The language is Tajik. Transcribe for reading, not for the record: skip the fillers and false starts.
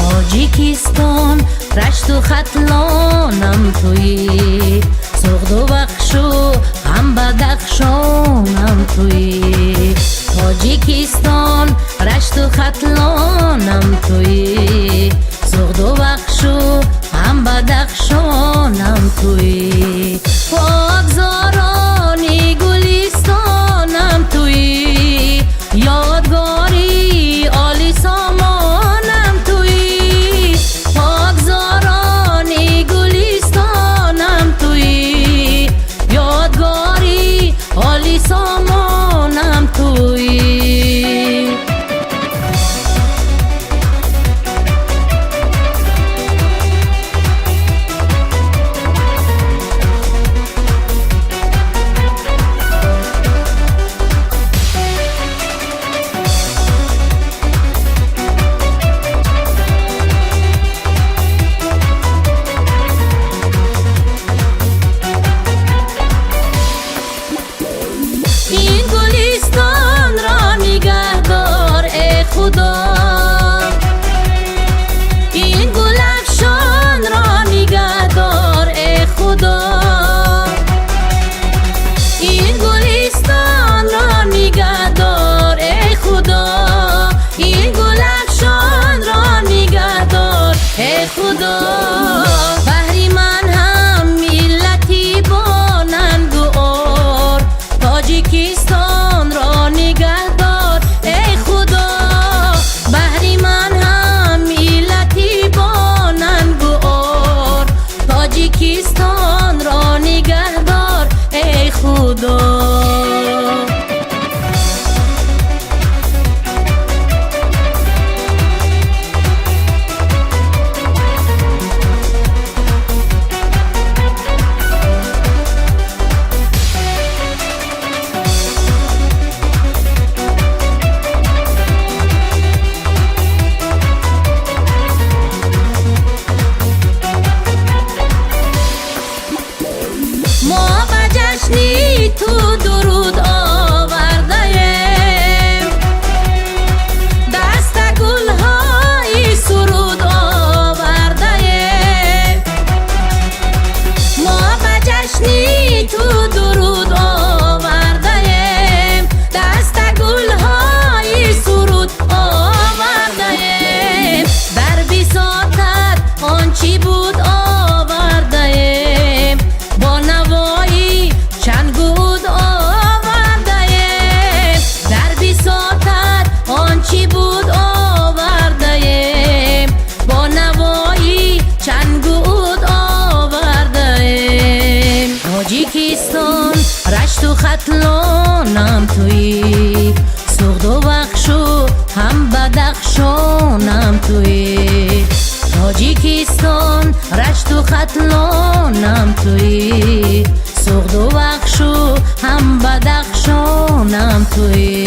Тоҷикистон, Рашту Хатлонам туӣ, Суғду Вахшу ҳам Бадахшонам туӣ. Тоҷикистон, Рашту Хатлонам туӣ, Суғду Вахшу ҳам Бадахшонам туӣ. Покзорони Гулистонам туӣ, ёдгори оли сомонам туӣ. Покзорони Гулистонам туӣ, ёдгори оли сомонам туӣ. Ин гулистонро нигаҳдор, эй Худо, ин гулафшонро нигаҳдор, эй Худо, ин гулистонро нигаҳдор, эй Худо, ин гулафшонро нигаҳдор, эй Худо. Баҳри ман ҳам миллати бо нангу ор, Тоҷикистонро нигаҳдор, эй Худо. Баҳри ман ҳам миллати бо нангу ор, Тоҷикистонро нигаҳдор, эй Худо. Мо ба ҷашни ту дуруд овардаем, даста гулҳои суруд овардаем. Мо ба ҷашни ту дуруд овардаем, даста гулҳои суруд овардаем. Дар бисотат он чӣ буд овардаем, бо навои чангу уд овардаем. Дар бисотат он чӣ буд овардаем, бо навои чангу уд овардаем. Тоҷикистон, Рашту Хатлонам туӣ, Суғду Вахшу ҳам Бадахшонам туӣ. Тоҷикистон, Рашту Хатлонам туӣ, Суғду Вахшу ҳам Бадахшонам туӣ.